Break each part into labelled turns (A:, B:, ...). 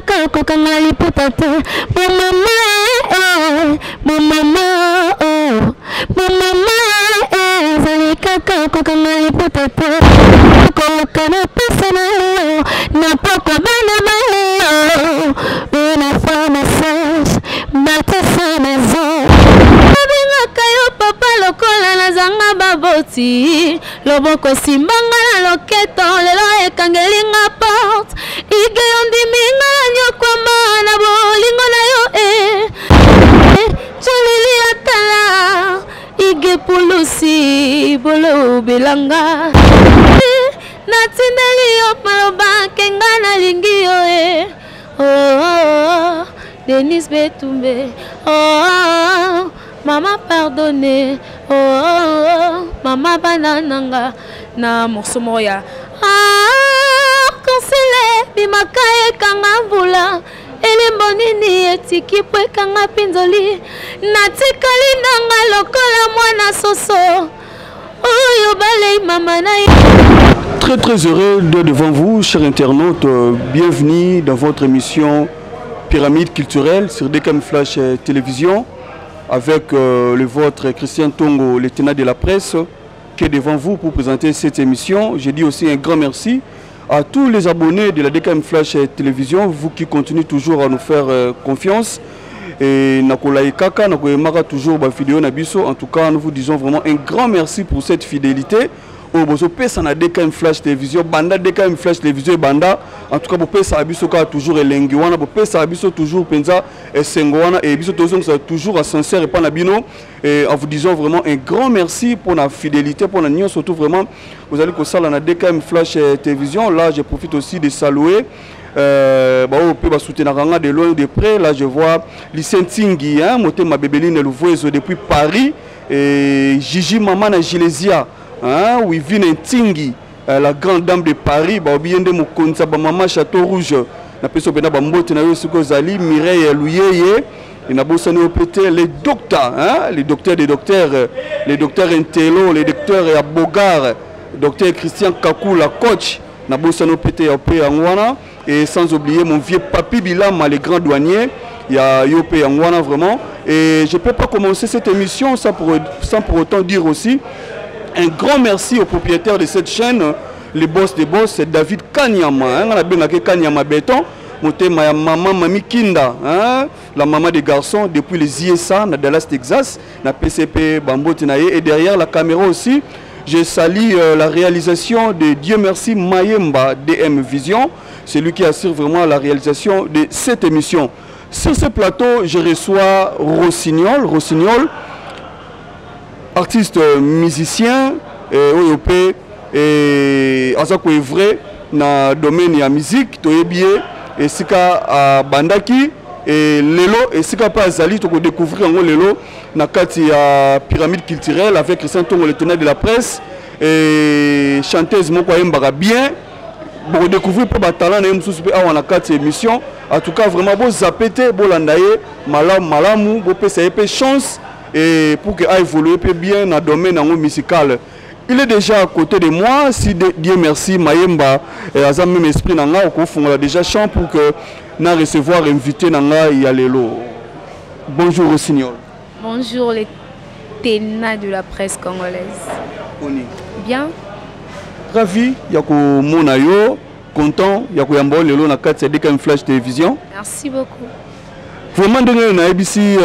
A: kaka kokanga liputa te. Bomama eh, bomama oh, bomama eh, ezali kaka kokanga liputa te. Koyoka na pesa na yo na pokwa bana balio una fois message batisa maison. Nabengaka yo papa lokola nazanga baboti. Loboko esimba nga na loketo lelo ekangeli nga porte. Ige ondimi nga na nyokwama na bolingo na yo e eh. Jolili atala ige pulusi bolobelanga eh, natindeli yo maloba ke nga nalingi yo e oh, oh, oh, Denis Betumbe oh, oh, oh. Mama pardonne oh, oh, oh, mama bana nanga na morceau moko ya arc-en-ciel bimaka ekanga mvula elembo nini etiki po ekanga mpinzoli natikali nanga lokola mwana soso oyo balei mama na ye.
B: Très très heureux d'être devant vous, chers internautes. Bienvenue dans votre émission Pyramide culturelle sur DKM Flash Télévision avec le vôtre Christian Tongo, le tenant de la presse, qui est devant vous pour présenter cette émission. Je dis aussi un grand merci à tous les abonnés de la DKM Flash Télévision, vous qui continuez toujours à nous faire confiance. Et nakolaye kaka, nakoyemaka toujours ba vidéo na biso. En tout cas, nous vous disons vraiment un grand merci pour cette fidélité. Oyo bozopesa na DKM Flash Télévision, banda DKM Flash Télévision et banda. En tout cas, bopesa biso kaka toujours elengi wana, bopesa biso toujours penza esengo wana, et biso tozongisa toujours à sincère et pas na bino. Et en vous disant vraiment un grand merci pour la fidélité, pour la nyonso, surtout vraiment vous allez kosala na DKM Flash Télévision. Là, je profite aussi de saluer bah, oyo pe ba soutenaka nga de loin ou de près. Là, je vois Lucien Ntingi, hein, motema Bebeline Luvuezo depuis Paris, et Gigi Mama na Gilesia, hein, Wivine Ntingi, la grande dame de Paris, ba obiende mokonza ba mama Château Rouge. Na peso pena ba mbote na yo siko zali Mireille Luyeye, et na bosani yo pete les docteurs, hein, les docteurs des docteurs, les docteurs Intello, les docteurs ya Bogar, docteur Christian Kakula coach, na bosani yo pete ya pe yango wana, et sans oublier mon vieux Papi Bilama, le grand douanier, ya yo pe yango wana vraiment. Et je peux pas commencer cette émission sans pour autant dire aussi un grand merci au propriétaire de cette chaîne, le boss des boss, c'est David Kanyama, hein, on a bien appelé Kanyama Béton, motema ya maman Mami Kinda, hein, la maman des garçons depuis les ISA na Dallas Texas, na PCP Bambote na ye, et derrière la caméra aussi, je salue la réalisation de Dieu merci Mayemba DM Vision, c'est lui qui assure vraiment la réalisation de cette émission. Sur ce plateau, je reçois Rossignol, Rossignol, artiste musicien, oyo pe, et aza ko œuvrer na domaine ya musique, toyebi ye esika abandaki, et lelo esika pe azali, toko découvrir yango lelo na kati ya pyramide culturelle avec Christian Tongo, le tenant de la presse, et chanteuse moko ayembaka bien. Boko découvrir pe ba talent na ye mosusu pe awa na kati ya émission. En tout cas vraiment bo zapper te, bolanda ye malamu malamu, bopesa ye pe chance et pour que a évoluer pe bien na domaine yango musical. Il est déjà à côté de moi, si Dieu merci Mayemba et aza même esprit na nga okofungola déjà champ pour que na recevoir invité na nga ya lelo. Bonjour Rossignol.
C: Bonjour les ténats de la presse congolaise.
B: Boni.
C: Bien.
B: Ravi ya komona yo, content ya koyamba lelo na kati ya DKM Flash Télévision.
C: Merci beaucoup.
B: Vraiment ndenge nayebisi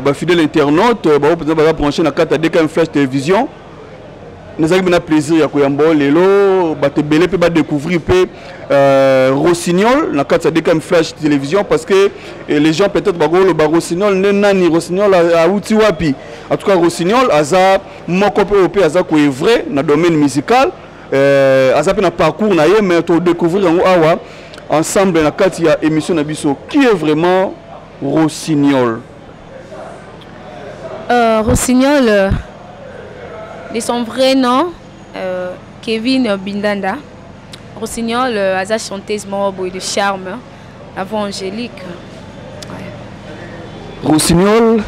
B: ba fidèle internaute, ba oyo mpenza baza branché na kati ya DKM Flash Télévision. Nazalaki na plaisir ya koyamba lelo, bato ebele mpe ba découvrir mpe Rossignol na kati ya DKM Flash Télévision, parce que les gens peut-être bakoloba Rossignol nde nani, Rossignol auti wapi. En tout cas Rossignol aza moko mpe oyo mpe aza koevre na domaine musical, aza mpe na parcours na ye, mais to découvrir yango awa ensemble na kati ya émission na biso. Qui est vraiment Rossignol?
C: Rossignol, de son vrai nom, Kevin Bindanda. Rossignol, aza chanteuse moko boye de charme, la voix angélique. Ouais.
B: Rossignol,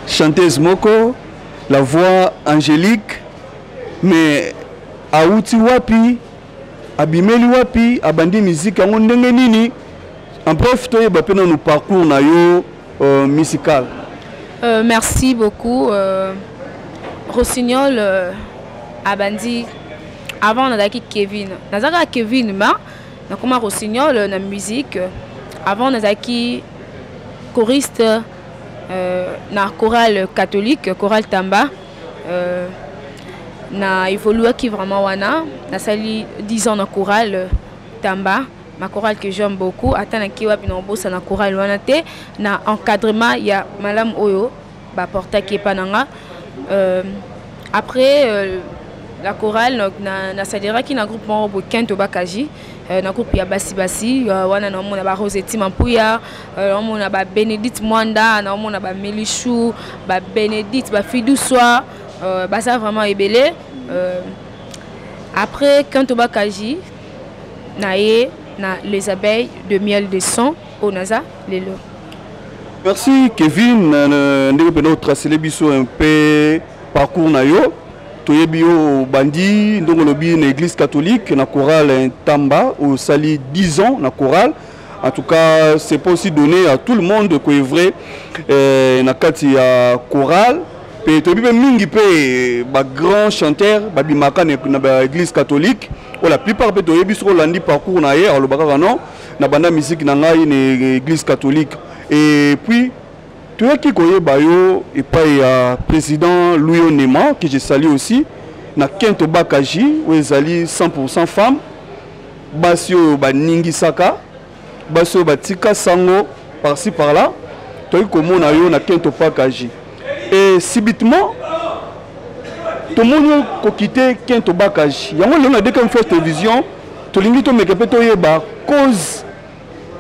B: chanteuse moko, la voix angélique, mais auti wapi, abimeli wapi, abandi musique yango ndenge nini? En bref, toyeba mpe nanu parcours na yo musical.
C: Merci beaucoup. Rossignol abandi avant nazalaki Kevin. Nazalaka Kevin ma nakoma Rossignol na musique. Avant nazalaki choriste na chorale catholique, chorale Tamba. Na évoluaki vraiment wana, nasali 10 ans na chorale Tamba, ma chorale que j'aime beaucoup. Ata na kiwa bino bosa na chorale wana te, na encadrement ya malamu oyo ba portaki epa na nga. Après la chorale na saleraki na groupe moko boye Kento Bakaji, na groupe ya basi basi, wana na omona ba Rosetti Mampuya, na omona ba Bénédicte Mwanda, na omona ba Melichou, ba Bénédicte, ba Fiduswa, baza vraiment ebele. Après Kento Bakaji na ye na les abeilles de miel de sang oyo naza lelo.
B: Merci Kevin, ndenge mpena otracele biso un peu parcours na yo. Toyebi yo obandi ndongo olobi na église catholique na chorale Ntamba, osali 10 ans na chorale. En tout cas, c'est pas aussi donné à tout le monde koevre na kati ya chorale. Pe toyebi mpe mingi mpe ba grand chanteur babimaka na ba église catholique. Oyo la plupart mpe toyebi soki olandi parcours na ye alobaka kaka non, na banda musique na ngai na église catholique. Et puis toyaki koyeba yo epai ya président Louis Onema, que je salue aussi, na Kento Bakaji oyo ezali 100% femme, basi oyo baningisaka, basi oyo batika sango par-ci par-là. Toyaki komona yo na Kento Bakaji et subitement tomoni yo kokite Kento Bakaji. Yango lelo na DKM Flash Télévision tolingi tomeka mpe toyeba cause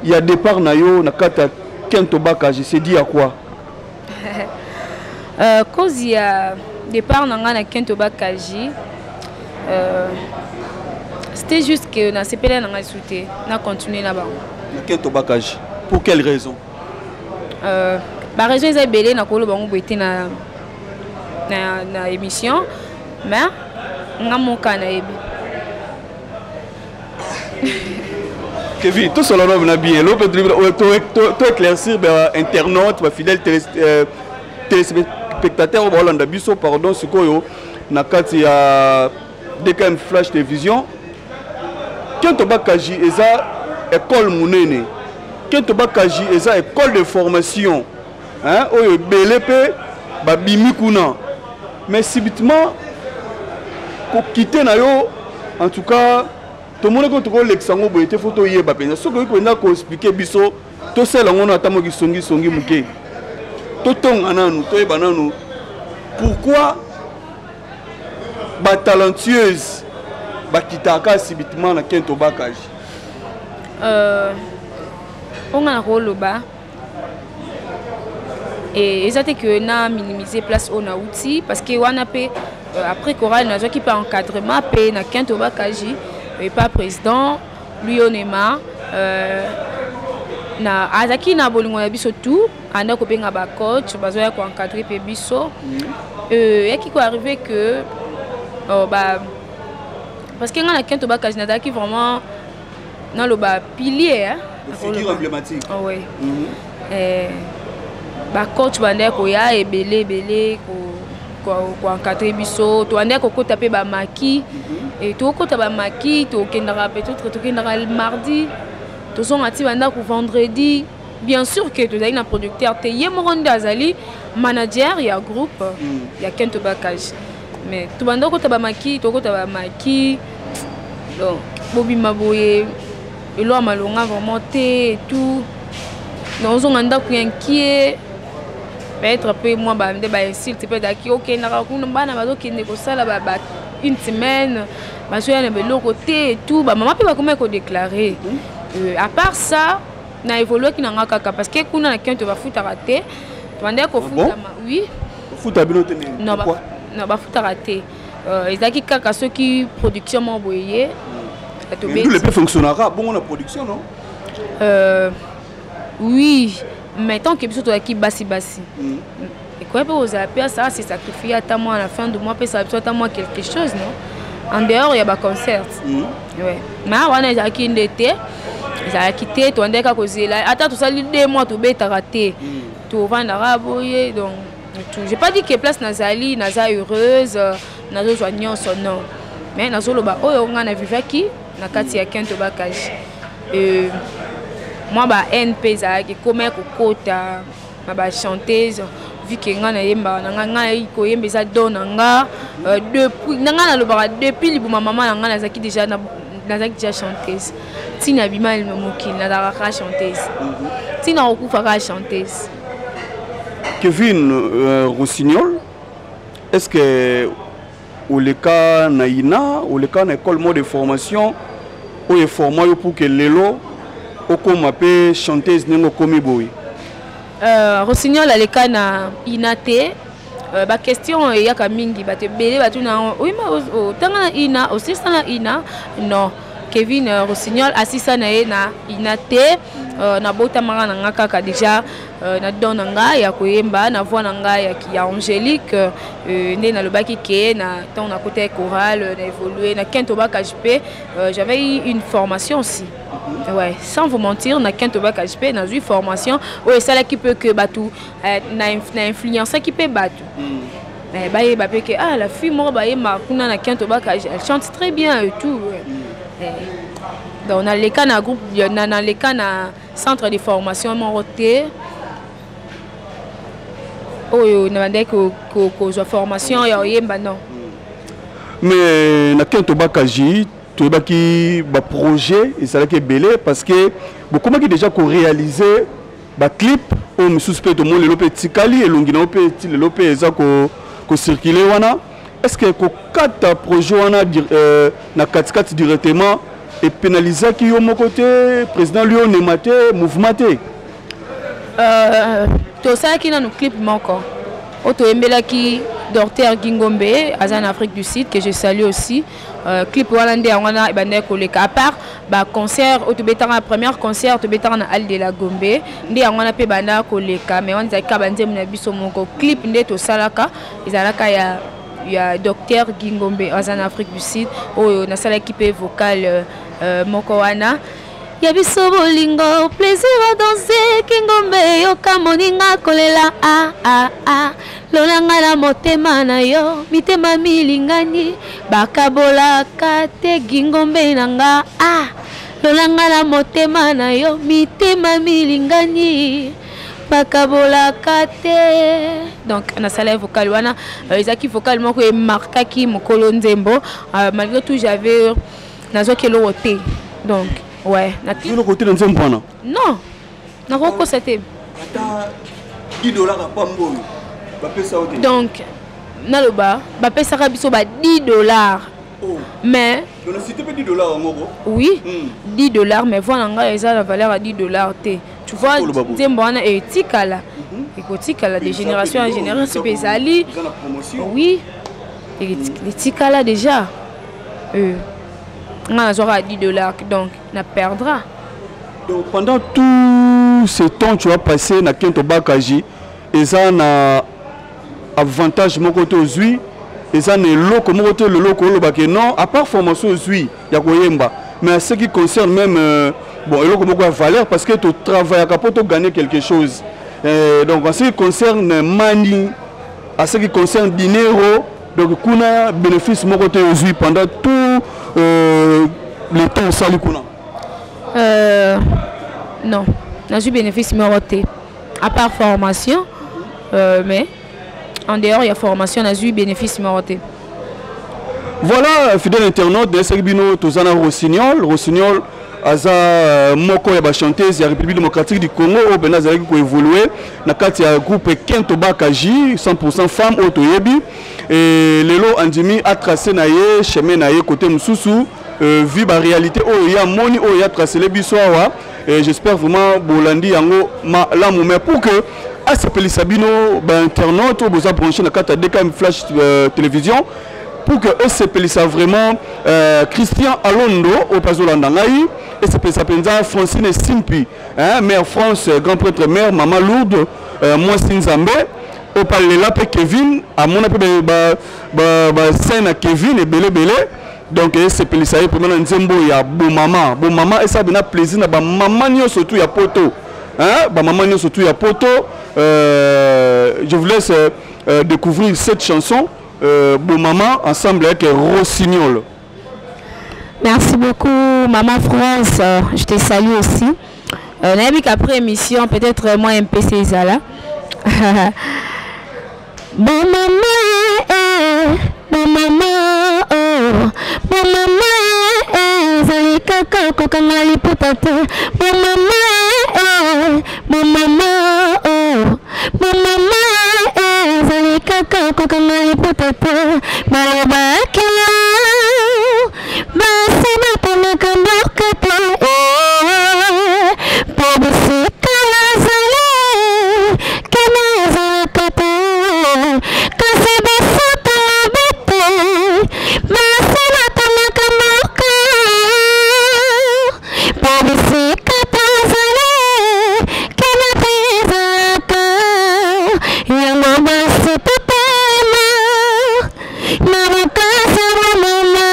B: ya départ na yo na kati ya Kento Bakaji, c'est dit à quoi?
C: Cause ya départ na nga na Kento Bakaji, c'était juste que na sepela na ngai sute na continuer na bango.
B: Na Kento Bakaji, pour quelle raison?
C: Ba raison eza ebele na koloba bango boye te na émission, mais nga moka nayebi.
B: Kevin, tout cela va bien. L'autre to éclaircir ba internaute, ba fidèle téléspectateur ba Hollande biso, pardon, sikoyo na kati ya DKM Flash Télévision. Kento Bakaji eza école munene. Kento Bakaji eza école de formation. Hein, oyo ebele pe ba bimi kuna. Mais subitement ko quitter na yo, en tout cas tomonaki oyo tokolekisa yango boye te, fo toyeba mpenza soki okoki mpenza koexplike biso, tosala yango na ata moki songisongi moke, totonga nanu, toyeba nanu pourquoi batalentueuse bakitaka subitement na Kento Bakaji.
C: Onga na koloba et eza te que na minimiser place oyo nauti, parce que wana mpe après chorale nazwaki mpe encadrement mpe na Kento Bakaji et pas président lui Onema, na azalaki na bolingo na biso tout, anda kobenga ba coach bazoya koencadre mpe biso. Yaki koarrive que ba, parce que nga na Kento Bakaji nazalaki vraiment naloba pilier, hein?
B: Figure emblématique.
C: Oh, oui. Ba coach bandaki koya ebele ebele koencadre biso, tobandaki kokota mpe bamaki. Tokokota bamaki, tokendaka peut-être tokendaka mardi, tozonga ti bandako vendredi. Bien sûr que tozali na producteur te, ye moko nde azali manager ya groupe ya Kento Bakaji, mais tobanda kokota bamaki, tokota bamaki, donc bobima boye eloko ya malonga vraiment te et tout. Donc ozonga ndako ya nkie, peut-être mpe mwa nde bainsulte mpe ezalaki, okendaka kuna bana bazokende kosala ba une semaine, bazoya na biloko te et tout, bamama mpe bakomaki kodéclare. À part ça, na évoluaki na nga kaka parce que kuna na Kento bafutaka te, tobandaki kofutama. Oui.
B: Bafuta bino te?
C: Non, non, bafutaka te. Ezalaki kaka soki production moko boye ye.
B: Ndule mpe fonctionnera bongo na production, non?
C: Oui, mais tant que biso tozalaki basi basi, ekoya mpe kozala mpe asala se sacrifier ata mwa na fin du mois, apesaka biso ata mwa quelque chose, non, en dehors ya baconcert. Ouais, mais wana ezalaki nde te. Ezalaki te, tobandaki kaka kozela, ata tosali 2 mois tobetaka te, tovandaka boye. Donc tout, j'ai pas dit que place nazali, naza heureuse, nazozwa nyonso, non, mais nazoloba oyo ngai navivaki na kati ya Kento Bakaji. Mwa ba haine mpe ezalaki, ekoma ya kokota na bachanteuse, vu que ngai nayembaka na ngai, ngai koyemba eza don na nga. Depuis na ngai, nalobaka, depuis libuma mama na ngai, nazalaki déjà chanteuse. Ntina bima mokili, nazalaka kaka chanteuse, ntina kokufa kaka chanteuse.
B: Kevin Rossignol, est-ce que oleka na INA, oleka na école mode de formation oyo eforma yo pour que lelo okóma mpe chanteuse ndenge okomi boye?
C: Rossignol aleka na INA te. Baquestion eyaka mingi, bato ebele batuna: oyima, otanga na INA, osisa na INA? Non, Kevin Rossignol asisa na ye na INA te. Nabotamaka na nga kaka déjà na don na ngai ya koyemba, na voix na ngai ya angélique. Nde nalobaki ke na ntango nakota chorale, na évolué na Kento Bakaji mpe, j'avais eu une formation aussi. Ouais, sans vous mentir, na Kento Bakaji mpe nazwi formation oyo esalaki mpe ke bato na influençaki mpe bato bayeba mpe ke ah, la fille moko bayemba kuna na Kento Bakaji, elle chante très bien et tout, ouais. Donc naleka na groupe, naleka na centre de formation moko te oyo nabandaki kozwa formation ya koyemba, non.
B: Mais na Kento Bakaji, toyebaki baprojet ezalaki ebele, parce que bokomaki déjà koréaliser baclip oyo mosusu mpe tomoni lelo mpe etikali elongi na yo mpe ti lelo mpe eza kocircule wana. Est ce que kokata projet wana na katikati directement epénalisaki yo moko te, président Lio Onema te, mouvement te?
C: Tosalaki nanu clip moko oyo toyembelaki docteur Gingombe, aza na Afrique du Sud, que je salue aussi. Clip wana nde yango wana ebandaki koleka, à part baconcert oyo tobetaka. Na première concert tobetaka na Halle de la Gombe, nde yango wana mpe ebandaka koleka. Mais wana ezalaki kaka banzembo na biso moko. Clip nde tosalaka ezalaka ya docteur Gingombe, aza na Afrique du Sud, oyo nasalaki mpe vocal moko wana ya biso bolingo, plaisir à danser. Kingombe, yoka moninga kolela, ah, ah, ah. Lolanga na motema na yo, mitema milingani, bakabolaka te. Gingombe na nga, ah. Lolanga na motema na yo, mitema milingani, bakabolaka te. Donc nasala vocal wana, ezalaki vocal moko emarkaki mokolo nzembo. Malgré tout, j'avais, nazwaki eloko te. Donc ouais, na
B: eloko te na nzembo wana?
C: Non, nakokosa te.
B: Ata 10 $ apamba oyo bapesa yo te?
C: Donc naloba, bapesaka biso ba 10 $.
B: Oh.
C: Mais
B: donc cité mpe 10 $ moko?
C: Oui, 10 $, mais voix na ngai eza na valeur ya 10 $ te, tu vois.
B: Koloba boye.
C: Nzembo wana etikala, ekotikala de génération en génération mpe ezali.
B: Eza na promotion.
C: Oui, etikala déjà. Nga nazwaka 10 $, donc na perdra.
B: Donc pendant tout ce temps tu as passé na Kento Bakaji, eza na avantage moko te ozwi, eza na eloko moko te leloko olobake non, à part formation ozwi ya koyemba? Mais à ce qui concerne même bon, eloko moko ya valeur, parce que totravaillaka mpo togagner quelque chose, donc en ce qui concerne mani, à ce qui concerne dinero, donc kuna bénéfice moko te ozwi pendant tout le temps osali kuna?
C: Non, nazwi bénéfice moko te à part formation, mais en dehors ya formation, nazwi bénéfice moko te.
B: Voilà, fidèle internaute, nayesaki bino toza na Rossignol. Rossignol aza moko ya bachanteuse ya République démocratique du Congo oyo mpenza azalaki koévolue na kati ya groupe Kento Bakaji 100 femme oyo toyebi. E lelo andimi atrace na ye chemin na ye côté mosusu, vu baréalité oyo ye amoni, oyo ye atracele biso awa. Et j'espère vraiment bolandi yango malamu. Mais pour que asepelisa bino bainternaute oyo boza branché na kati ya DKM Flash Télévision, pour que esepelisa vraiment Christian Alondo oyo mpe azolanda ngai, esepelisa mpenza Francine Simpi, hein, mère France, grand prêtre, mère mama Lourde, mwasi Nzambe oyo mpe alela mpe Kevin, amona mpe bascène ya Kevin ebele ebele. Donc esepelisa ye vraiment na nzembo ya bomama. Bomama esala bena plaisir na bamama nyonso tu ya poto, hein? Bamama nyonso tu ya poto, je vous laisse découvrir cette chanson Bomama ensemble avec Rossignol.
A: Merci beaucoup, Maman France. Je te salue aussi. Nayebi qu'après émission, peut-être moi MPC Zala. Bon maman, eh, bon maman, oh, bon maman, eh, ezali kaka kokanga liputa te. Bon maman, eh, bon maman, oh, bon maman, eh, ezali kaka kokanga liputa te. Balobaki basi baponaka mboka te, eh, po bisika nazali kena ezalaka te, kasi biso tolobi te basi baponaka mboka, po bisika tozali kena te ezalaka yango. Basi totema na bokasi ya mama,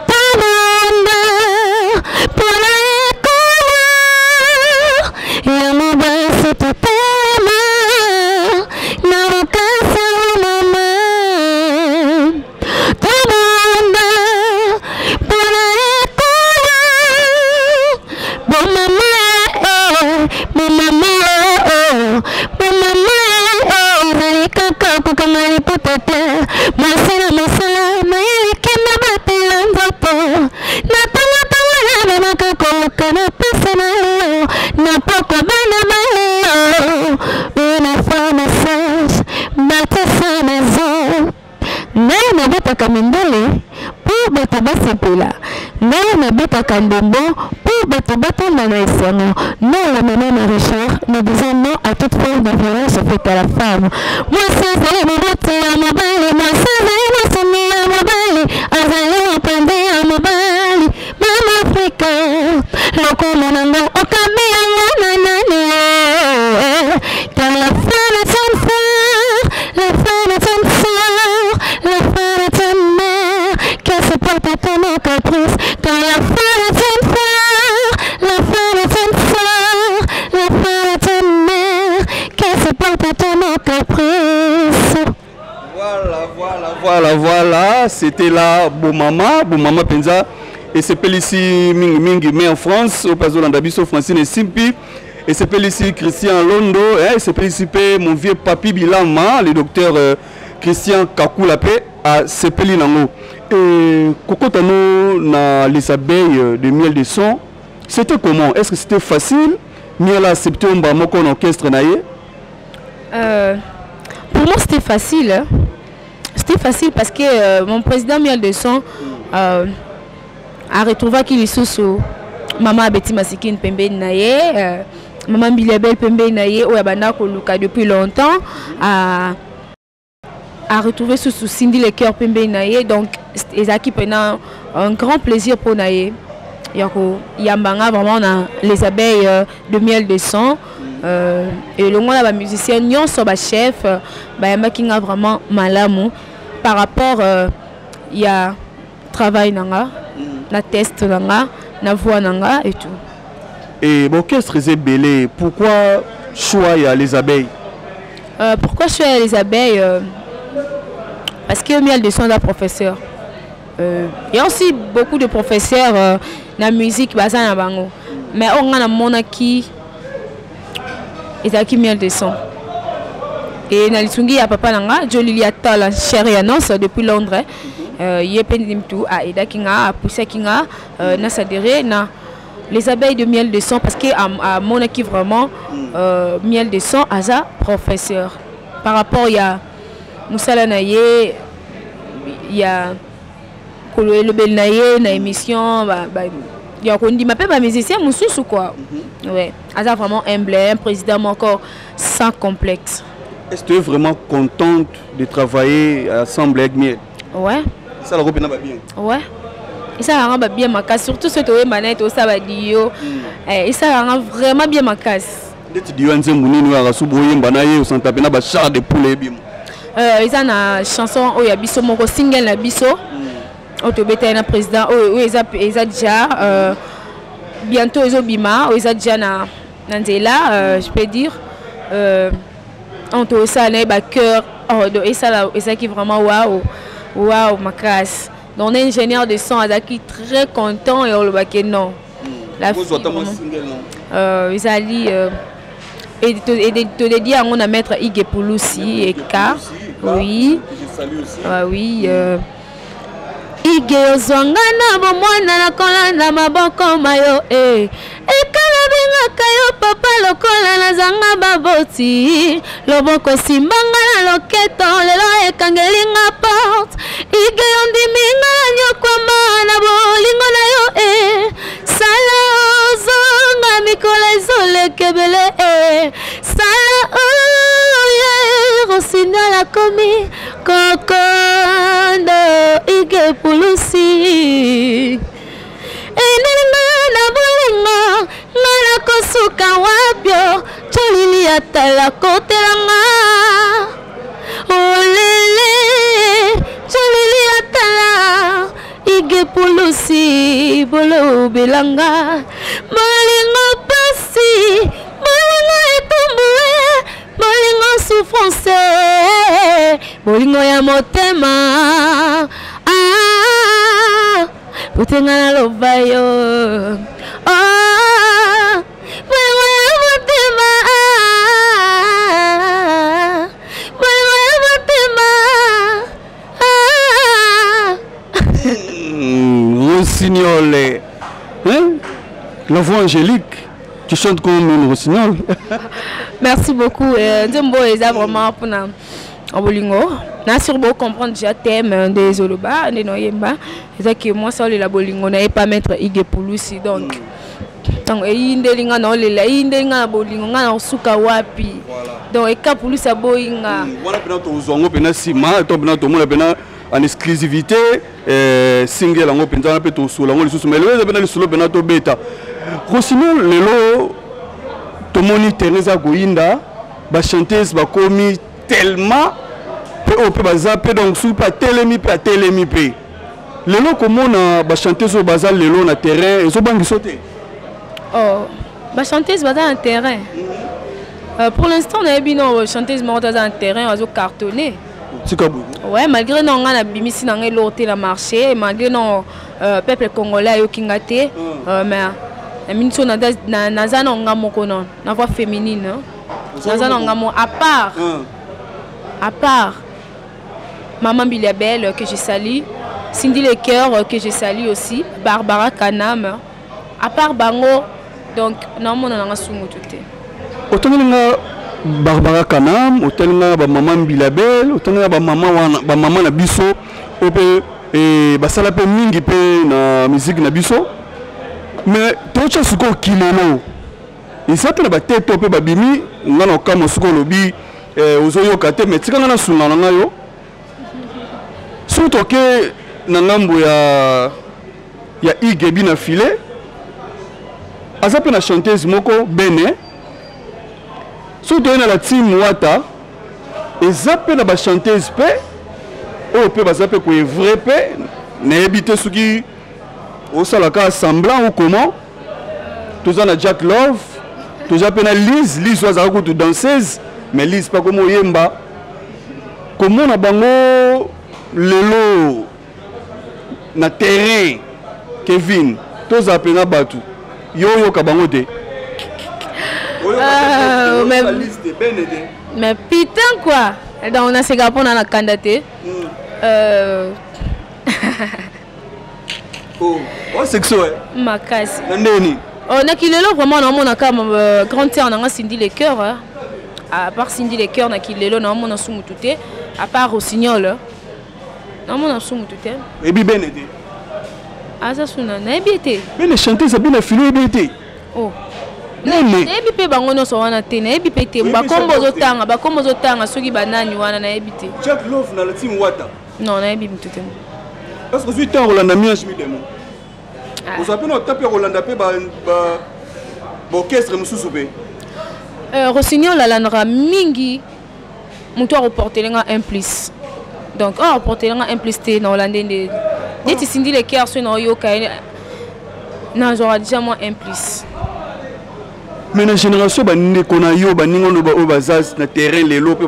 A: tobanda mpona ekolo yango. Basi totema na bokasi ya mama, tobanda mpona ekolo. Bomama, eh, bomama, oh, bomama, eh, ezali kaka kokanga liputa te. Mosala, mosala mayele, kenda batela nzoto na tongotongo, nabemaka koluka na pesa na leo na pokwa bana baleo. Une femme sage bâtit sa maison. Ngai nabetaka mindele mpo bato basepela, ngai nabetaka ndembo mpo bato batonda na esengo. Non, la maman na Richard, nous disons non à toute forme de violence faite à la femme. Mwasi azali moboti ya mobali, mwasi azali mosuni ya mobali, azali mopanzi ya mobali. Mama Afrika, lokomo nango okabi yango na nani? Car la femme est une sœur, la femme est une sœur, la femme est une mère qui supporte tous nos caprices. Car la femme est une sœur, la femme est une sœur, la femme est une mère qui supporte tous nos caprices.
B: Voilà, voilà, voilà, voilà, c'était là Bomama, Bomama penza esepelisi mingi mingi. Mais en France, oyo azolanda biso, Francine Esimpi, esepelisi Christian Londo, eh, esepelisi mpe mon vieux Papi Bilama, le docteur Christian Kakula mpe asepeli nango. Et kokota no na Les Abeilles de Miel de Son, c'était comment? Est ce que c'était facile? Miel a accepté omba moko na orchestre na ye?
A: Pour moi, c'était facile, hein. C'était facile parce que mon président Miel de Son a retrouvé lisusu mama Abeti Masikini pembeni na ye, mama Mbiliabel pembeni na ye, oyo abanda koluka depuis longtemps, a retrouvé susu Cindy Le Cœur pembeni na ye. Donc ezalaki mpena un grand plaisir mpo na ye ya koyambanga vraiment na Les Abeilles de Miel de Son. Elongo na bamusicien nyonso, bachef bayambaki nga vraiment malamu par rapport ya travail na nga, na test na nga, na voix na nga et tout.
B: Et baorchestre eza ebele, pourquoi choix ya Les Abeilles?
A: Pourquoi choix ya Les Abeilles? Parce que Miel de Son aza professeur. Il y a aussi beaucoup de professeurs na musique, baza na bango, mais oyo nga namonaki ezalaki Miel de Son. E na lisungi ya papa na nga Jolili Atala, cher ya nonce depuis Londres, ye mpe mutu aaidaki nga, apusaki nga naadhérer na Les Abeilles de Miel de Son, parce que amonaki vraiment Miel de Son aza professeur par rapport ya mosala na ye, ya elobeli na ye na émission, ya kondima mpe bamusicien mosusu quoi. Ouais, aza vraiment humble, un président moko sans complexe.
B: Est-ce que tu es vraiment contente de travailler ensemble avec Miel?
A: Ouais.
B: Esalaka mpena babien?
A: Ouais, esalaka babien makasi, surtout soki toyemba na ye, tosala baduo, esalaka vraiment bien makasi.
B: Ndeti duo ya nzembo nini oyo akasu boyemba na ye, osanta mpena bachair de poule ebima?
C: Eza na chanson oyo ya biso moko, single na biso oyo tobetaki na président, oyo eza déjà bientôt ezobima, oyo eza déjà na nzela, je peux dire. On tosala na ye bachœur, oh, donc esala ezalaki vraiment waouh waouh makasi. Donc na ingénieur de son azalaki très content et olobaki non, la fille, vraiment, ezali todédier yango na maître Ige Pulusi Eka, oui. Ah, oui. Ige ozwanga na bomwana, nakolanda maboko mayo e ekala bengaka yo papa lokola nazanga baboti, loboko esimbanga na loketo, lelo ekangelinga porte. Ige ondiminga na nyokwama na bolingo na yo e sala ozonga, mikolo ezoleka ebele e sala oye Rossignol akomi kokondo. Ige Pulusi enelinga na bolingo nga nakosuka wapio, tolili atala kotelanga olele, tolili atala. Ige Pulusi bolobelanga bolingo pasi, bolingo etumbue, bolingo souffrance, bolingo ya motema. Ah, potenga naloba yo, oh, bolingo ya motema. Ah, bolingo ya motema. Ah.
B: Rossignol. Hein? La voix angélique. Tu chantes comme une rossignol.
C: Merci beaucoup. Nzembo eza vraiment mpona bolingo na sur bo comprendre déjà thème nde ezoloba nde noyemba ezaki mwasi aolela bolingo na ye pa maître Ige Pulusi. Donc ntango eyindeli nga na olela, eyindeli nga na bolingo nga na kosuka wapi? Donc Eka Pulusi aboyi nga.
B: Wana mpena tozwa yango mpena nsima to mpena tomona mpena en exclusivité single yango mpenza wana mpe tosola yango lisusu. Mais lelo eza mpena lisolo mpena tobeta Rossignol. Lelo tomoni terrain eza koyinda, bachanteuse bakomi tellement mpe oyo mpe baza mpe, donc soki mpe atelemi mpe atelemi mpe. Lelo komona bachanteuse oyo baza lelo na terrain ezobangisa te?
C: Oh, bachanteuse baza na terrain, pour l'instant nayebi no chanteuse moko te aza na terrain azo cartonner.
B: Tika boye.
C: Ouais, malgré non nga nabimisi na ngai eloko te na marché, malgré non peuple congolais ayoki nga te, mais na miniti oyo naza na nga moko non na voix féminine, hein. Naza na nga moko à part Maman Biliabel que je salue, Cindy Le Cœur que je salue aussi, Barbara Kanam, à part bango, donc naomona nanga sungu te.
B: Otangeli nga Barbara Kanam, otali nga bamama Mbilabel, otali nga bamama wana, bamama na biso oyo mpe basala mpe mingi mpe na musique na biso. Mais totya sikoyo kilelo eza mpe na batete oyo mpe babimi nga na okamwa. Soki olobi ozoyoka te, mais tika nga nasunga na ngai yo. Soki toke na ngambo ya Igebi na filet, aza mpe na chanteuse moko bene. Soki toye na la team Wata, eza mpe na bachanteuse mpe oyo mpe baza mpe koœuvrer mpe. Nayebi te soki osalaka semblant ou comment. Toza na Jack Love, toza mpe na Lise. Lise oyo azalaka kutu danseuse, mais Lise mpe akoma oyemba. Komona bango lelo na terrain, Kevin, tozala mpenza bato yo oyoka bango te?
C: Mais putain quoi, donc naseka mpona na kanda te.
B: Osekso
C: Makasi.
B: Na ndeni?
C: Oh, na kilelo vraiment naomona kaka grande sœur nanga Cindy Le Cœur, hein. À part Cindy Le Cœur, na kilelo naomona su mutu te. À part Rossignol naomona su mutu te.
B: Oyebi bene te?
C: Aza suna nayebi te.
B: Bene chanteuse abi na filo, oyebi te?
C: Oh.
B: Nene.
C: Nayebi mpe bango nyonso wana te, nayebi mpe te. Bakombo ozotanga, bakombo ozotanga soki banani wana, nayebi te.
B: Jack Love na la team Wata.
C: Non, nayebi mutu te.
B: Parce que ozwi temps kolanda Miange Midemo, ozwa mpe na ota mpe kolanda mpe baorchestre mosusu mpe.
C: Rossignol alandaka mingi. Moto akoportele nga un plus. Donc oyo akoportele nga un plus te, na olande nde neti Cindy Le Cœur, soki naoyoka ye, nazwaka déjà moi un plus.
B: Mais na génération, bandeko na yo, baninga oyo baza na terrain lelo mpe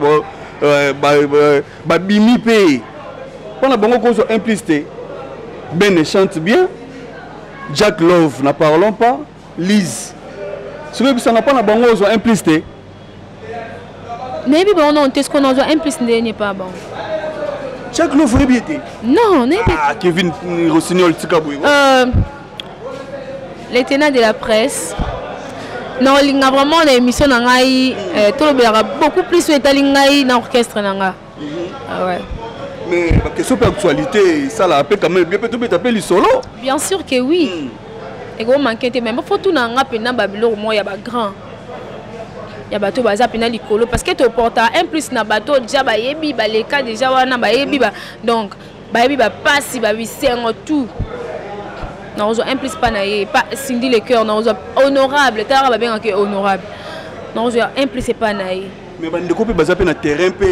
B: babimi mpe, mpona bango kozwa un plus te. Ben chante bien, Jack Love n'en parlons pas, Lise. Soki oyebisanga, mpo na bango ozwa un plus te?
C: Nayebi bango nano te. Siko nazwa un plus ndenge epa bango?
B: Jack Love oyebi ye te?
C: Non, nayebi.
B: Ah, Kevin Rossignol, tika boye.
C: Les tenants de la presse, naolinga vraiment na émission na ngai tolobelaka beaucoup plus oyo etali ngai na orchestre na nga. Ah ouais.
B: Mais baquestion mpe actualité esalaka mpe quand même bien, mpe tobeta mpe lisolo.
C: Bien sûr que oui. Ekomanke te, mais faut tuna nga mpena babiloko moko ya bagrand, ya bato baza mpena likolo, parce que toporta un plus na bato déjà bayebi, baleka déjà wana, bayebi ba, donc bayebi bapasi, babisengo, tout. Nakozwa un plus pa na ye, pa Cindy Le Cœur, nakozwa honorable, talaka babengaka honorable, nakozwa un plus epa na ye.
B: Mais bandeko mpe baza mpe na terrain mpe,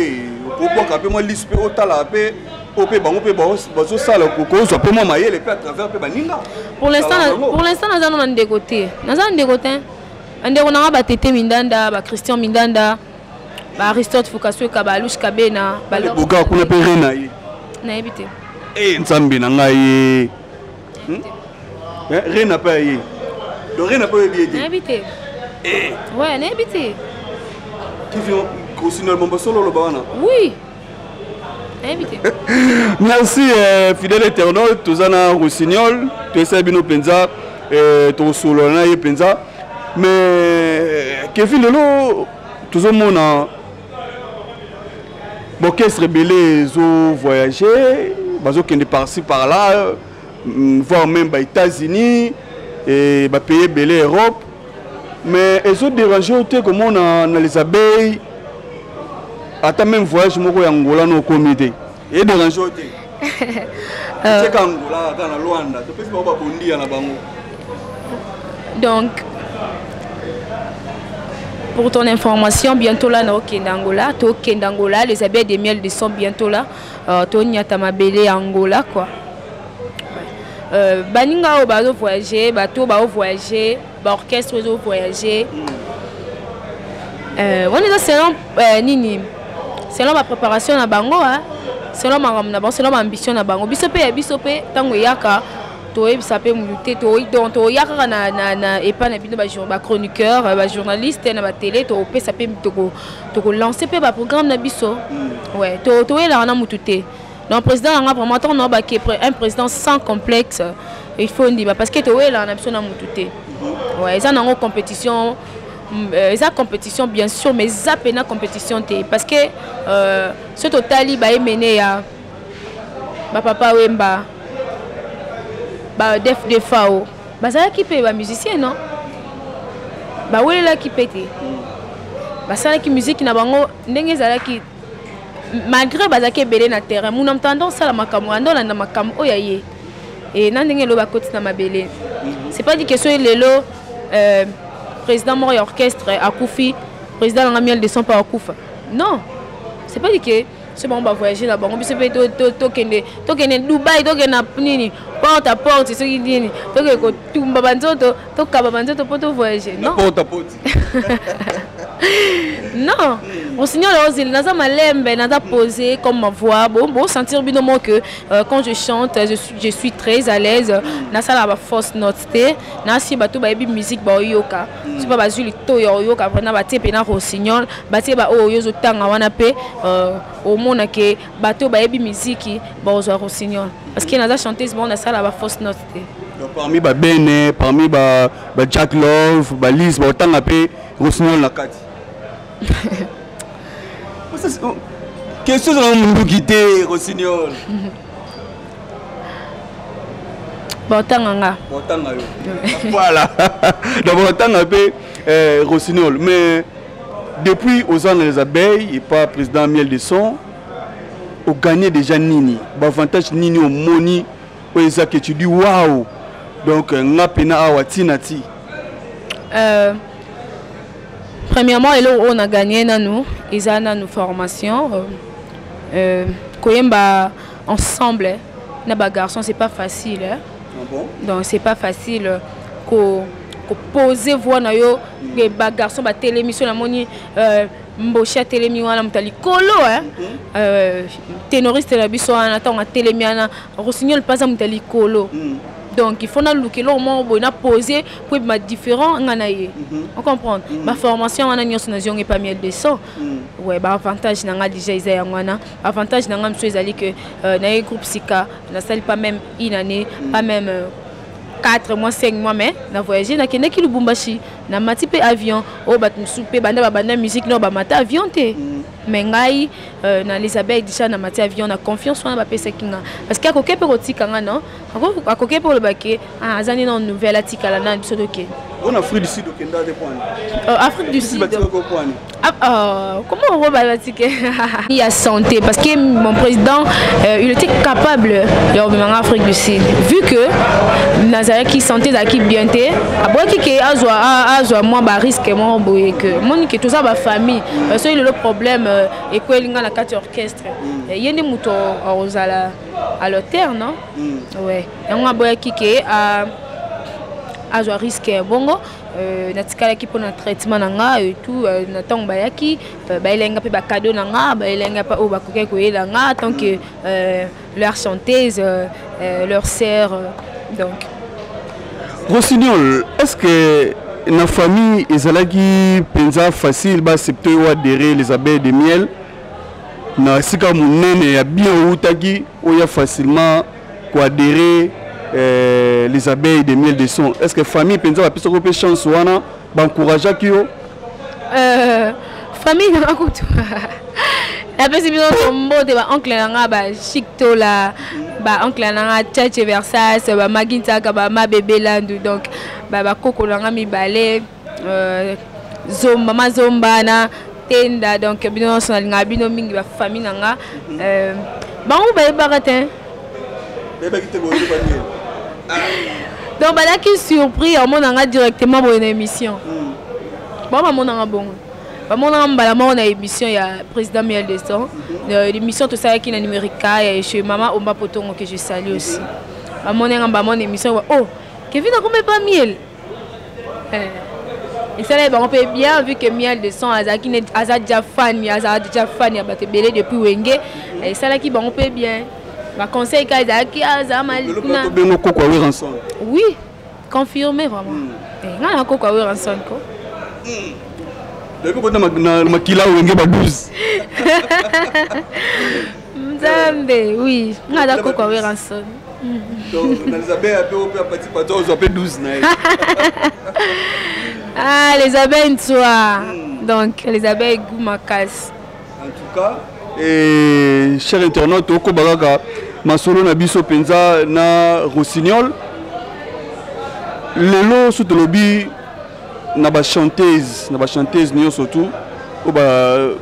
B: okobwaka mpe mwa lisu mpe otalaka mpe oyo mpe bango mpe bazosala, kozwa mpe mwa mayele mpe à travers mpe baninga.
C: Pour l'instant naza na ndeko te, naza na ndeko te. Bandeko nanga, batete Mindanda, bachristian Mindanda, baaristote Fukasweka, baalush Kabena.
B: Boga kuna mpe re na ye?
C: Nayebi te.
B: E Nzambe na ngai ye! Rena mpe aye, donc Rena mpe oyebi ye te?
C: Nayebi te. Ouais, nayebi te.
B: Kevin Rossignol, momba solo oloba wana?
C: Oui, nayebi te.
B: Merci, fidèle internaute. Toza na Rossignol, toyesali bino mpenza, tokosolola na ye mpenza. Mais Kevin, lelo tozomona baorchestre ebele ezovoyage, bazokende par-ci par-là, voire même baÉtats-Unis e bapays ebele, Europe. Mais ezodérange yo te komona na Les Abeilles ata même voyage moko ya Angola no okomi te? Edérange yo te? Tieka Angola kaka na Lwanda, topesi bango babondia na bango.
C: Donc, pour ton information, bientôt là, nakokende Angola, tokende Angola, Les Abeilles des Miel de Son, bientôt là, tonyata mabele ya Angola, quoi. Baninga oyo bazovoyage, bato baovoyage, baorchestre ezovoyage, wana eza selon nini? Selon bapréparation na bango, selon makambo na bango, selon baambition na bango. Biso mpe ya biso mpe, ntango eyaka, toyebisa mpe mutu te. Donc toya kaka na epai na bino, bachroniqueur, bajournaliste na batele, topesa mpe, tokolance mpe baprogramme na biso. Ouais, toyelaka na mutu te. Donc président nanga vraiment, ntango na bake, un président sans complexe, il faut ndima, parce que toyelaka na biso na mutu te. Ouais, eza nango compétition, eza compétition bien sûr, mais eza pena compétition te, parce que so totali bayemene ya bapapa Wemba, badef Defao, bazalaki mpe bamusicien, non? Bawelelaki mpe te, basalaki musique na bango ndenge ezalaki, malgré bazalaki ebele na terrain. Muna moto anda osala makambo, anda olanda makambo oyo aye e na ndenge elo bakoti na mabele. C'est pas dit que soki lelo président moko ya orchestre akufi, président nanga Miel de Son mpe akufa. Non, c'est pas dit que so bango bavoyage na bango, biso mpe tokende, tokende Dubai, tokende na nini, porte à porte, soki nini, tokende kotumba banzoto, tokaba banzoto mpo tovoyage. Non.
B: Porte à porte.
C: Non, Rossignol ozeli, naza malembe, naza posé comme ma voix. Bon, bon, sentir bino mo que quand je chante, je suis très à l'aise. Nasala ba fausse note te. Nasi bato bayebi musique, baoyoka. Soki ba bazwi litoyi ya oyoka vraiment, batie mpe na Rossignol, batie ba oyo ozotanga wana mpe, omona ke bato bayebi musique baozwa Rossignol, parce que naza chanteuse. Bon, nasala ba fausse note te.
B: Donc, parmi babene, parmi ba, ba Jack Love, balise, baotanga mpe Rossignol na kati. Question ezala munduki te, Rossignol.
C: Baotanga nga.
B: Baotanga yo, voilà. Donc baotanga mpe Rossignol. Mais depuis oza na Les Abeilles et pas président Miel de Son, ogagné déjà nini? Baavantage nini omoni oyo eza ke tu dis waouh, donc nga mpena awa ntina ti?
C: Premièrement, eloko oyo na gagné nanu eza nanu formation, koyemba ensemble na bagarçon, c'est pas facile, hein?
B: Ah bon?
C: Donc c'est pas facile ko koposer voix na yo. Bagarçon batelemi so, namoni Mboshi atelemi wana, moto ya likolo, ténoriste na biso wana, ntango atelemi wana, Rossignol mpe aza moto ya likolo. Donc il faut naluka eloko moko boye napose po ebima différent nga na ye. Ocomprendre? Baformation wana nyonso nazwi yango epa Miel de Son. Ouais, baavantage na nga déjà eza yango wana. Avantage na nga mosusu ezali que naye groupe sika, nasali pas même une année, pas même 4 mois, 5 mois, mais na voyagé, nakendaki Lubumbashi, namati mpe avion oyo bato mosusu mpe banda babanda musique no bamata avion te. Mais ngai na Les Abeilles déjà namati avion na confiance wana bapesaki nga, parce que akoki mpe kotika nga, non, akoki mpe koloba ke aza nini na nouvelle, atikala na biso tokende.
B: Mpona Afrique du Sud okenda te pwani?
C: Afrique du Sud. Ah, comment on va il y a santé, parce que mon président, il était capable de revenir en Afrique du Sud, vu que nazalaki santé ezalaki bien te, aboyaki ke azwa azwa mwa barisque moko boye, ke moni ke toza bafamille. Soki lelo problème ekweli nga na kati ya orchestre, ye nde moto akozala à l'auteur, non? Ouais, yango aboyaki ke azwa risque ya bongo. Natikalaki mpona traitement na nga et tout. Na ntango bayaki, bayelaki nga mpe bacadeau na nga, bayelaki nga mpe oyo bakokaki koyela nga tant que leur chanteuse, leur sœur, donc.
B: Rossignol, est ce que na famille ezalaki mpenza facile baaccepte oyo adhérer Les Abeilles de Miel, na esika monene ya bien outaki, oya facilement koadhérer Les Abeilles de Miel de Son? Est ce que famille mpenza bapesaki mpe chance wana, baencourageaki yo?
C: Famille nanga kutu napesi bino mbote, baoncle na nga bachik tola, baoncle na nga Chache Versas, bamagi Ntiaka, bamabebe Landu, donc bakoko na nga mibale, Zomba, mama Zomba na Tenda. Donc bino nyonso nalingaka bino mingi, bafamille na nga. Bango bayebaka te.
B: Bayebaki te boyeba?
C: Donc bazalaki surpris omonanga directement boye na émission. Bango bamonanga bongo, bamonanga mbala moko na émission ya président Miel de Son, l'émission tosalaki na Numérica ya chez mama Omba Potongo, que je salue aussi. Bamonanga, bamona émission: "Oh, Kevin akomi pa Miel." Esalaki bango mpe bien, vu que Miel de Son azalaki, aza déjà fan, azala déjà fan ya bato ebele depuis Wenge. Esalaki bango mpe bien. Baconseil ka ezalaki azala
B: malikuna. Bengo koko Werrason?
C: Oui, confirmé vraiment. Nga na koko Werrason ko.
B: Depuis kota na makila Wenge ba 12.
C: Nzambe, oui, nga aza koko Werrason.
B: Donc na Les Abeilles ape ope apati pato ozwa mpe 12 na ye.
C: Ah, Les Abeilles ntswa. Donc Les Abeilles goût makasi.
B: En tout cas, et cher internaute, okoba kaka masolo na biso mpenza na Rossignol. Lelo so tolobi na bachanteuse, na bachanteuse nyonso tu oyo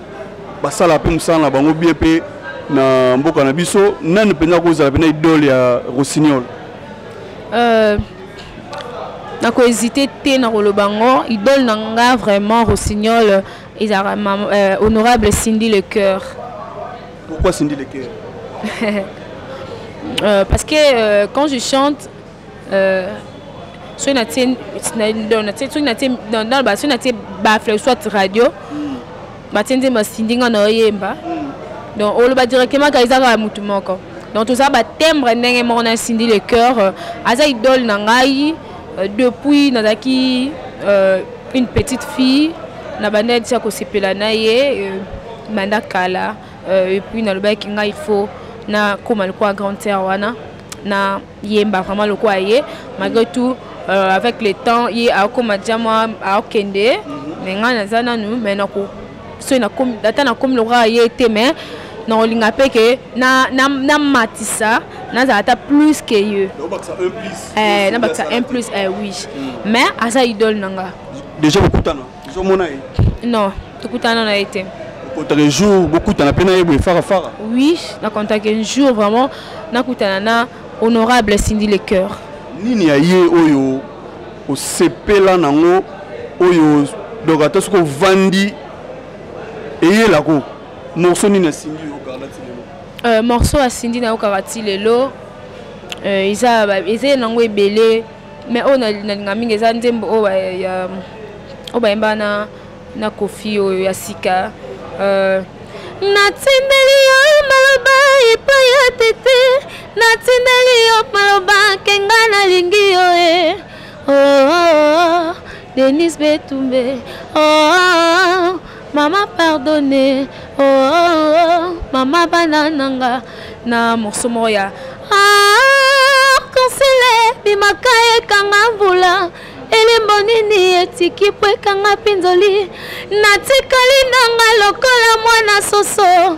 B: basala mpe mosala na bango bien mpe na mboka na biso, nani mpenza kozala mpena idole ya Rossignol?
C: Nakohésite te na koloba ngo, idole na nga vraiment, Rossignol, ezalaka honorable Cindy Le Cœur.
B: Pourquoi Cindy Le Cœur?
C: Parce que quand je chante, soki natie, soki natie baffle soit radio, batie nzembo Cindy, nga na oyemba, donc oloba directement ka eza kaka motu moko. Donc toza batimbre ndenge moko na Cindy Le Cœur. Aza idole na ngai depuis nazalaki une petite fille. Na banda tia kosepela na ye banda kala. Et puis nalobaki ngai il faut nakóma lokola grande sœur wana, na yemba vraiment lokola ye. Malgré tout, avec le temps, ye akóma dia mwa aokende, mais ngai naza nanu, mais nako soki ata nakomi lokola ye te, mais nakolinga mpe ke namatisa, nazala ata plus ke ye, nabakisa un plus, oui. Mais aza idole na nga.
B: Déjà bokutana, ozomona ye?
C: Non, tokutana na ye te.
B: Okontaka jour bokutana mpe na ye boye farafara?
C: Oui, nakontaka un jour vraiment nakutana na honorable Cindy Le Cœur.
B: Nini ya ye oyo osepela nango, oyo Donc ata soki ovandi eyelako morceau nini asimbi yo Carla ti lelo?
C: Morceau asindi nayokaka ti lelo, eza nango ebele, mais oyo nalinga mingi eza nzembo oyo bayemba na Kofi, oyo ya sika, "Natindeli yo maloba epai ya tete, natindeli yo maloba kenga nalingi yo e oh, oh, oh, Denis Betumbe, oh, oh, mama pardonne, oh, oh, oh, mama bana nanga", na morceau moko ya "Arc-en-ciel bimaka ekanga mvula, elembo nini etiki po ekanga mpinzoli, natikali nanga lokola mwana soso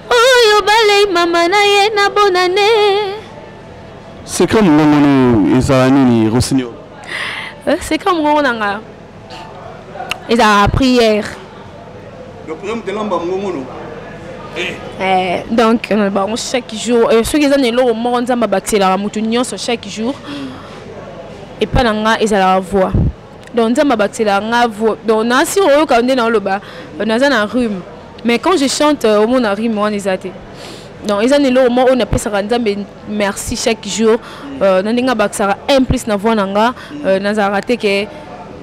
C: oyo balei mama na ye na bonane".
B: Secret mongongo no ezala nini, Rossignol?
C: Secret mongongo na nga ezalaka prière.
B: Le prière motelamba mongongo no.
C: Donc bango chaque jour, soki eza na eloko moko Nzambe abakiselaka motu nyonso chaque jour, epai na nga ezalaka voix. Donc Nzambe abakiselaka nga voix. Donc nasi oyoka nde naoloba, naza na rhume, mais quand je chante, omona rhume wana eza te. Donc eza na eloko moko oyo napesaka Nzambe merci chaque jour, na ndenge abakisaka un plus na voix na nga. Nazalaka te ke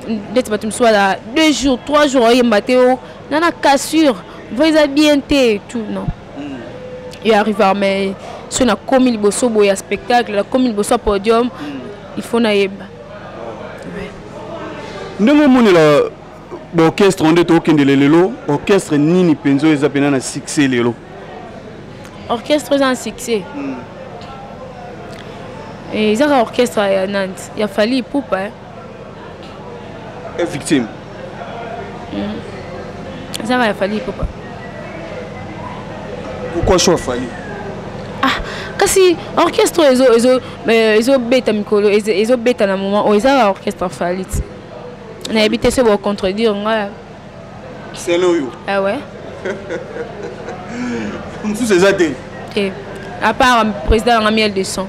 C: ndeti bato mosusu bazala 2 jours, 3 jours oyemba te, o na cassure, voix eza bien te, tout. Non, yo arriver, mais soki nakomi liboso boye ya spectacle, nakomi liboso ya podium, il faut nayeba.
B: Ndenge omonela baorchestre nde tookendele lelo, orchestre nini mpenza oyo eza mpena na succès lelo?
C: Orchestre eza na succès, eza kaka orchestre ya Nantes, ya Fally Ipupa, eh.
B: Victime.
C: Eza kaka ya Fally Ipupa.
B: Pourquoi choix Fally?
C: Ah, kasi orchestre ezobeta mikolo, ezobeta na moment oyo, eza kaka orchestre Fally ti. Nayebi te soki bocontredire ngai.
B: Selon oyo.
C: Ah ouais.
B: Mosusu eza te?
C: Te, à part président nanga Miel de Son.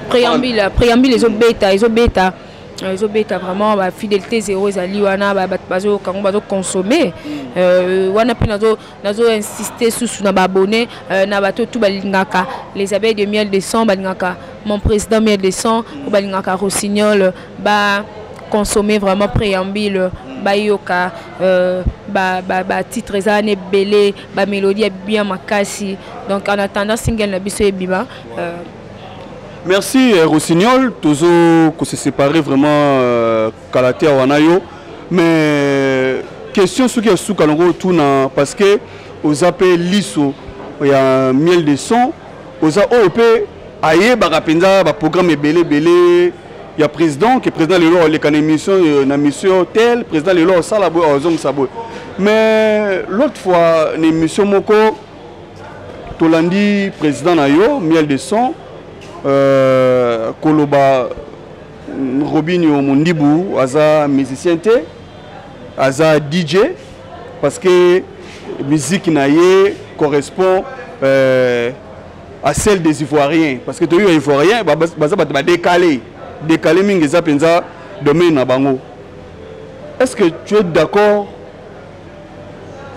C: Préambule ezobeta, ezobeta, ezobeta vraiment. Bafidélité zéro ezali wana, bato bazoyoka yango, bazoconsommer wana. Mpe nazo insiste susu na baabonné, na bato tu balingaka les abeilles de Miel de Son, balingaka mon président Miel de Son, oyo balingaka Rossignol, baconsommer vraiment Préambule, bayoka batitre eza wana ebele, bamélodie ya bien makasi. Donc en attendant single na biso ebima.
B: Merci, Rossignol. Tozo se séparer vraiment, kala te wana yo, mais question soki ya suka nango tuna, parce que oza mpe liso ya Miel de Son, oza oyo mpe ayebaka mpenza baprogramme ebele ebele ya président, ke président lelo aleka na émission, na mission tel, président lelo osala boye, ozongisa boye. Mais l'autre fois na émission moko tolandi président na yo Miel de Son, koloba Robinio Mondibu aza musicien te, aza DJ, parce que musique na ye correspond à celle des Ivoiriens, parce que toyebi Ivoiriens baza bato badécalé, décalé mingi, eza mpenza domaine na bango. Est ce que tu es d'accord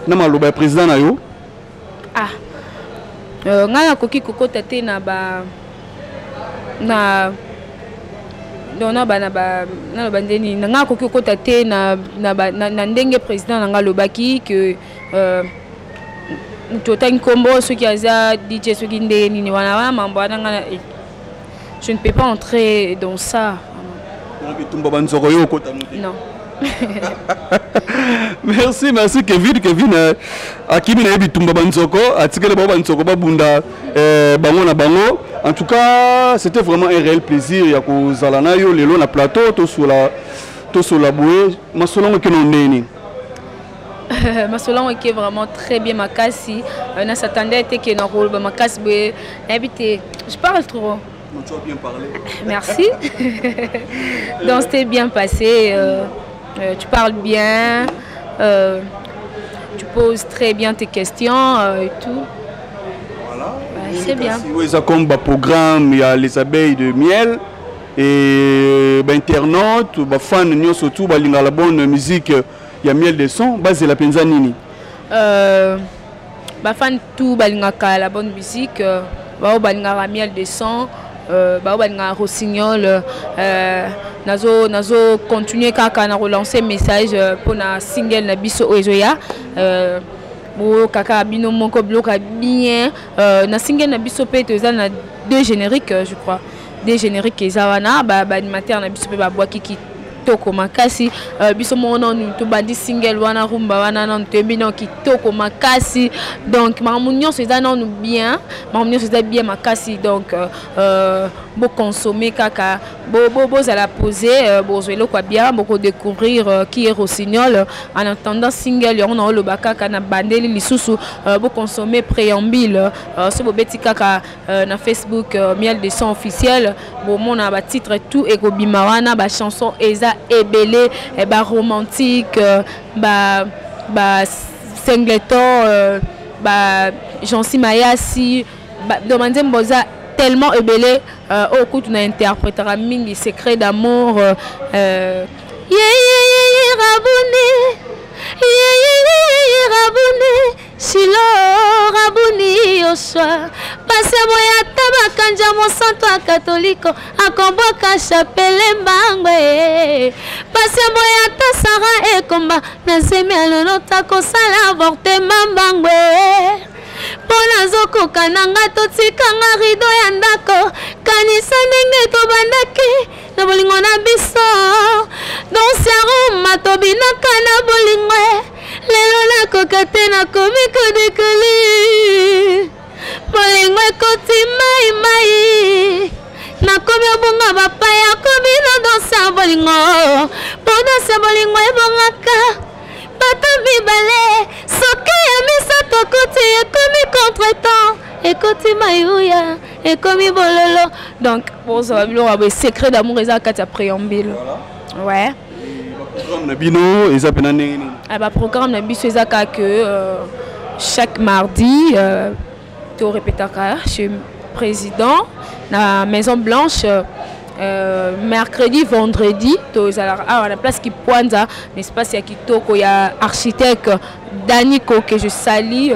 B: na maloba ya président na yo?
C: Ah, ngai nakoki kokota te na ba na donc na ba naloba ndeni na ngai, akoki kokota te na ndenge président na ngai alobaki ke moto otangi nkombo soki aza DJ, soki ndenge nini wana wana mambo wana, ngai je ne peux pas entrer dans ça.
B: Bitumba banzoko yo okota?
C: Non.
B: Merci, merci Kevin. Kevin, akimi na ye bitumba banzoko, atikeli bango banzoko babunda, bango na bango. En tout cas, c'était vraiment un réel plaisir ya kozala na yo lelo na plateau, tosola, tosola boye. Masolo yango ekeno ndeni?
C: Masolo yango eke vraiment très bien makasi. Na s'attendait te ke na koloba makasi boye. Nayebi te, je parle trop.
B: Non, tu as bien parlé.
C: Merci. Donc c'était bien passé. Tu parles bien, tu poses très bien tes questions et tout.
B: Voilà.
C: Ouais, c'est bien.
B: Eza comme baprogramme ya les abeilles de miel. Et bainternaute, bafan nyonso tout balingaka la bonne musique ya Miel de Son, bazela mpenza nini?
C: Bafan tout balingaka la bonne musique, bao balingaka Miel de Son, bao balingaka Rossignol, nazo continuer kaka na relancer message mpona single na biso oyo ezoya. Boyoka bino moko biloko ya bien na single na biso mpe toza na deux génériques, je crois deux génériques eza wana. Baanimateur na biso mpe babwaki kitoko makasi. Biso moko nanu tobandi single wana, rumba wana nanu toyebi nano kitoko makasi. Donc makambo nyonso eza nanu bien, makambo nyonso eza bien makasi. Donc boconsommer kaka, bozala posé, bozwa eloko ya bien, bokodécouvrir qui est Rossignol. En attendant single yango, na oloba kaka na bandeli lisusu, boconsommer Préambule. So bobeti kaka na Facebook Miel de Son officiel, bomona batitre tout ekobima wana. Bachanson eza ebele, baromantique, ba singleton, ba Jansi Mayasi, donc banzembo eza tellement ebele. Oyo kutu na interprétera mingi, Secret d'amour, yeyeyeye rabuni, yeyeyeye rabuni, Shilo rabuni, Yosua pasi boye, ata bakanja mosanto ya katoliko akombwaka chapele mbangwe, pasi boye, ata Sara ekomba na zemi alonota kosala avortement mbangwe, mpo nazokoka na nga totikanga rideau ya ndako. Kanisa ndenge tobandaki na bolingo na biso, danse ya rumba tobinaka na bolingo. Lelo nakoka te, nakomi kodekoli, bolingo ekoti mai mai, nakomi obonga bapaya, komi na danse ya bolingo, mpo danse ya bolingo ebongaka bato mibale, soki ya misato akoti, ekomi contretemps, ekoti mayuya, ekomi bololo. Donc bozala biloko ya boye. Secret d'amour eza kati ya Préambule, ouais.
B: Programme na bino eza mpena ndenge nini?
C: Baprogramme na biso eza kaka que chaque mardi torépétaka chez président na Maison Blanche, mercredi, vendredi tozalaka awa na place Kipwanza, na espace ya kitoko ya architecte Daniko, que je salue,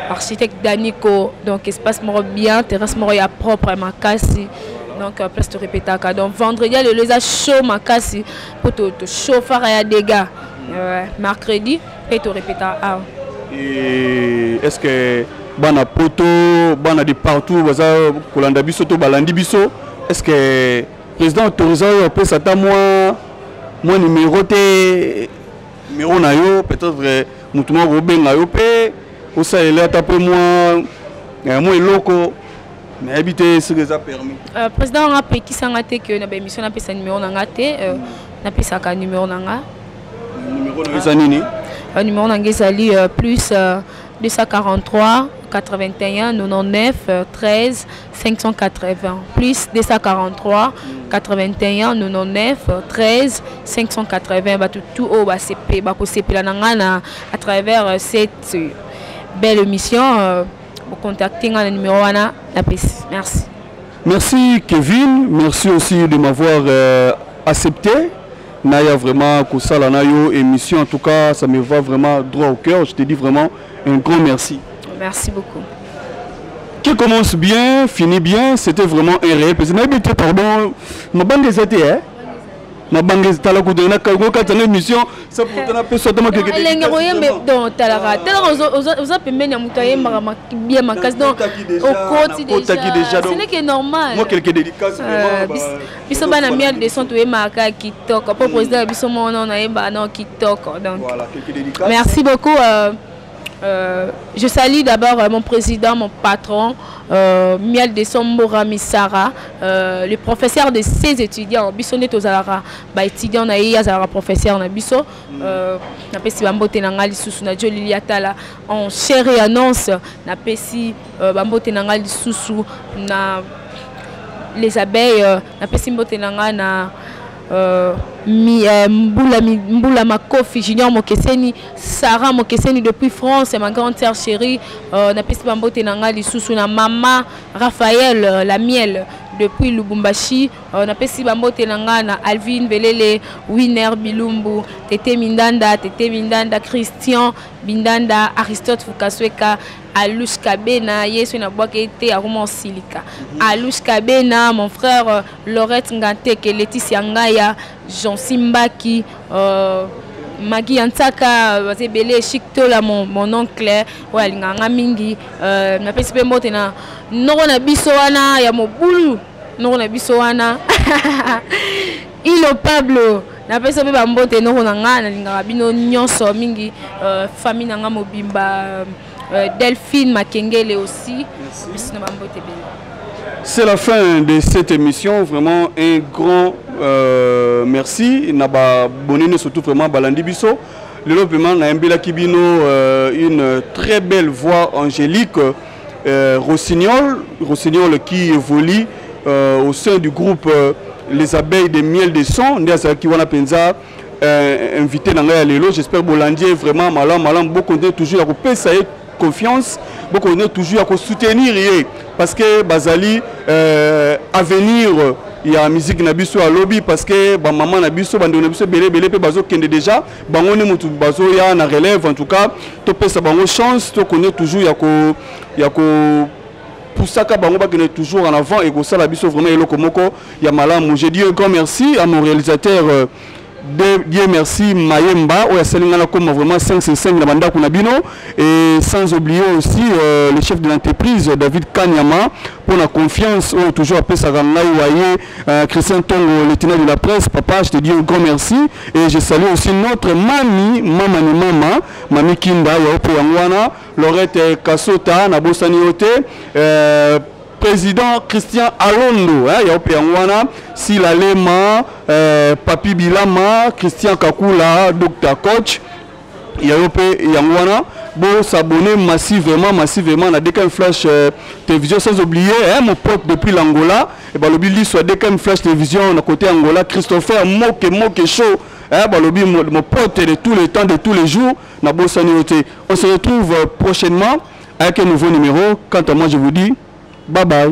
C: architecte Daniko. Donc espace moko bien, terrasse moko ya propre makasi. Donc place torépétaka. Donc vendredi ya lelo eza chaud makasi mpo tochauffaka ya dégâts. Mercredi mpe torépétaka awa.
B: Et est ce que bana poto, bana de partout baza kolanda biso to balandi biso, est ce que président autorisé oyo apesa ata mwa numéro te, numéro na yo, peut-être motu moko obenga yo mpe osalela ata mpe mwa eloko? Nayebi te soki eza permis.
C: Président wanga apekisanga te ke na baémission napesa numéro na nga te. Napesaka numéro na nga.
B: Numéro na yo eza nini?
C: Numéro na nga ezali plus 243 81 99 13 580, plus 243 81 99 13 580. Bato tout oyo bakosepela na nga na à travers cette belle émission, bocontacte nga na numéro wana napesi. Merci.
B: Merci Kevin, merci aussi de m'avoir accepté. Naya vraiment kosala na yo émission, en tout cas ça me va vraiment droit au cœur. Je te dis vraiment un grand merci.
C: Merci beaucoup.
B: Qui commence bien, finit bien, c'était vraiment un réel plaisir. Pardon, ma bande des hein? Mabanga tala kutu na kati na émission, ça pourtant na peso ata makeke.
C: Elenge koyembe, donc talaka talaka, oza pembeni ya moto ayembaka bien makasi, donc okoti déjà, ce n'est que normal.
B: Moi, quelques dédicaces vraiment.
C: Biso bana Miel de Son toyembaka kitoko po président ya biso moko nayembaka nao kitoko, donc
B: voilà, quelques dédicaces.
C: Merci beaucoup. Je salue d'abord mon président, mon patron, Miel de Sombora Misara, le professeur de ses étudiants. Biso nde tozalaka ba étudiant na ye, azalaka professeur na biso. Napesi bambote na nga lisusu na Jolili Atala en chair et annonce. Napesi bambote na nga lisusu na les abeilles, napesi mbote na nga na Mbula Makofi, Junior Mokeseni, Sarah Mokeseni depuis France, ma grande sœur chérie, napesi bambote na nga lisusu na mama Raphaël, la miel. Depuis Lubumbashi, napesi bambote na nga na Alvin Belele, Winner Bilumbu, Tete Mindanda, Tete Mindanda, Christian Bindanda, Aristote Fukasweka, Alush Kabena, Yesu na bwake te akoma osilika. Alush Kabena, mon frère Laurette Nganteke, Laetitia Ngaya, Jean Simbaki, Magui Yansaka, baza ebele, Chic Tola, mon oncle, oyo alingaka nga mingi. Napesi mpe mbote na noko na biso wana ya mobulu, noko na biso wana Ilo Pablo, napesi mpe bambote noko na nga, nalingaka bino nyonso mingi, famille na nga mobimba, Delphine Makengele aussi, biso na bambote ebele.
B: C'est la fin de cette émission. Vraiment un grand merci. Na ba bonene surtout vraiment balandi biso. Lelo vraiment na mbela kibino une très belle voix angélique, Rossignol, Rossignol qui évolue au sein du groupe Les Abeilles de Miel de Son. Nde azalaki wana penza invité na ngai ya lelo. J'espère bolandie vraiment malam malam, beaucoup toujours ya kopesa ye confiance, beaucoup toujours ya kosoutenir ye parce que bazali avenir ya musique na biso ya lobi, parce que ba maman na biso, bandeko na biso ebele ebele mpe bazokende déjà, bango nde motu bazoya na relève. En tout cas topesa bango chance, tokonde toujours ya ko pusaka bango bakende toujours en avant et kosala biso vraiment eloko moko ya malamu. Je dis un grand merci à mon réalisateur, Dieu merci Mayemba oyo asali nga nakoma vraiment 555 na bandako na bino, et sans oublier aussi le chef de l'entreprise David Kanyama pour la confiance oyo toujours apesaka ngai waye, Christian Tongo, le tenant de la presse. Papa, je te dis un grand merci et je salue aussi notre mami, mama ni mama, mami Kinda ya opo yango wana, Laurette Kasota na bosani yo te, président Christian Alondo, hein, ya ope yango wana, Sila Lema, Papi Bilama, Christian Kakula, Dr Coach, ya ope yango wana. Bo s'abonner massivement, massivement na DKM Flash Télévision, sans oublier, hein, mon pote depuis l'Angola, et balobi liso à DKM Flash Télévision na côté Angola, Christopher Moke Moke Show, hein, balobi mon pote de tous les temps, de tous les jours, na bosani yo te. On se retrouve prochainement avec un nouveau numéro. Quant à moi, je vous dis bye bye.